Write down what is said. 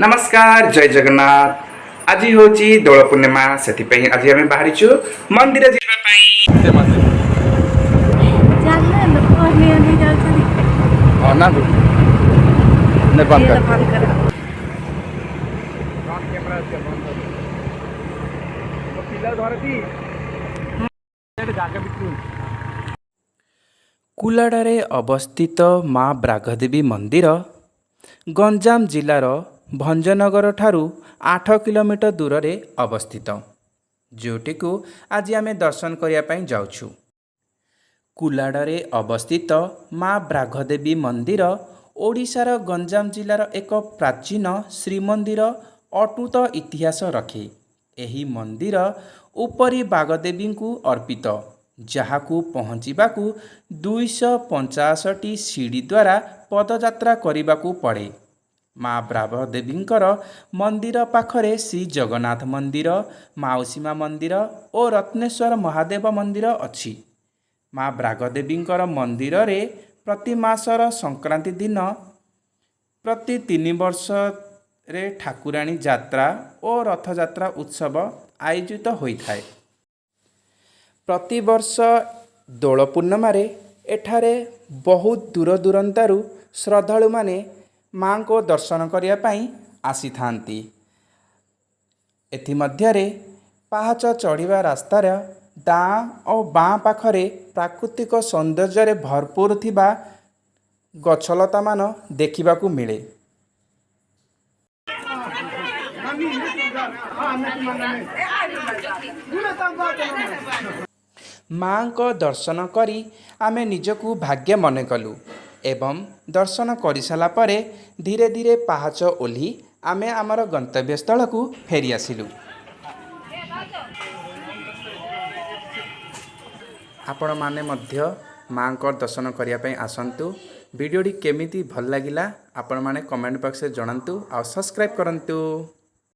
ନମସ୍କାର, ଜୟ ଜଗନ୍ନାଥ। ଆଜି ହେଉଛି ଦୋଳ ପୂର୍ଣ୍ଣିମା। ସେଥିପାଇଁ ଆଜି ଆମେ ବାହାରିଛୁ ମନ୍ଦିର ଯିବା ପାଇଁ। ଚାଲ, ଲୋକ ଅନେଇ ଅନେଇ ଯାଉଛନ୍ତି। ଅନାନ୍ତୁ। ନେ, ବନ୍ଦ କର। ବନ୍ଦ କର। କ୍ୟାମେରା ବନ୍ଦ। ପିଲା ଧରତି ଜାଗା ବିକ୍ରି। କୁଲାଡ଼ାରେ ଅବସ୍ଥିତ ମା ବ୍ରାଘଦେବୀ ମନ୍ଦିର ଗଞ୍ଜାମ ଜିଲ୍ଲାର ଭଞ୍ଜନଗର ଠାରୁ 8 କିଲୋମିଟର ଦୂରରେ ଅବସ୍ଥିତ, ଯେଉଁଟିକୁ ଆଜି ଆମେ ଦର୍ଶନ କରିବା ପାଇଁ ଯାଉଛୁ। କୁଲାଡ଼ରେ ଅବସ୍ଥିତ ମା ବ୍ରାଘଦେବୀ ମନ୍ଦିର ଓଡ଼ିଶାର ଗଞ୍ଜାମ ଜିଲ୍ଲାର ଏକ ପ୍ରାଚୀନ ଶ୍ରୀମନ୍ଦିର ଅଟୁଟ ଇତିହାସ ରଖେ। ଏହି ମନ୍ଦିର ଉପରି ବାଗଦେବୀଙ୍କୁ ଅର୍ପିତ, ଯାହାକୁ ପହଞ୍ଚିବାକୁ 285ଟି ସିଡ଼ି ଦ୍ୱାରା ପଦଯାତ୍ରା କରିବାକୁ ପଡ଼େ। ମା ବ୍ରାଘଦେବୀଙ୍କର ମନ୍ଦିର ପାଖରେ ଶ୍ରୀ ଜଗନ୍ନାଥ ମନ୍ଦିର, ମାଉସୀ ମା ମନ୍ଦିର ଓ ରତ୍ନେଶ୍ୱର ମହାଦେବ ମନ୍ଦିର ଅଛି। ମା ବ୍ରାଘଦେବୀଙ୍କର ମନ୍ଦିରରେ ପ୍ରତି ମାସର ସଂକ୍ରାନ୍ତି ଦିନ ପ୍ରତି 3 ବର୍ଷରେ ଠାକୁରାଣୀ ଯାତ୍ରା ଓ ରଥଯାତ୍ରା ଉତ୍ସବ ଆୟୋଜିତ ହୋଇଥାଏ। ପ୍ରତିବର୍ଷ ଦୋଳ ପୂର୍ଣ୍ଣିମାରେ ଏଠାରେ ବହୁତ ଦୂର ଦୂରାନ୍ତରୁ ଶ୍ରଦ୍ଧାଳୁମାନେ ମା'ଙ୍କ ଦର୍ଶନ କରିବା ପାଇଁ ଆସିଥାନ୍ତି। ଏଥିମଧ୍ୟରେ ପାହାଚ ଚଢ଼ିବା ରାସ୍ତାର ଡାହାଣ ଓ ବାଁ ପାଖରେ ପ୍ରାକୃତିକ ସୌନ୍ଦର୍ଯ୍ୟରେ ଭରପୁର ଥିବା ଗଛଲତାମାନ ଦେଖିବାକୁ ମିଳେ। ମା'ଙ୍କ ଦର୍ଶନ କରି ଆମେ ନିଜକୁ ଭାଗ୍ୟ ମନେ କଲୁ ଏବଂ ଦର୍ଶନ କରିସାରିଲା ପରେ ଧୀରେ ଧୀରେ ପାହାଚ ଓହ୍ଲି ଆମେ ଆମର ଗନ୍ତବ୍ୟସ୍ଥଳକୁ ଫେରି ଆସିଲୁ। ଆପଣମାନେ ମଧ୍ୟ ମା'ଙ୍କ ଦର୍ଶନ କରିବା ପାଇଁ ଆସନ୍ତୁ। ଭିଡ଼ିଓଟି କେମିତି ଭଲ ଲାଗିଲା, ଆପଣମାନେ କମେଣ୍ଟ ବକ୍ସରେ ଜଣାନ୍ତୁ ଆଉ ସବସ୍କ୍ରାଇବ୍ କରନ୍ତୁ।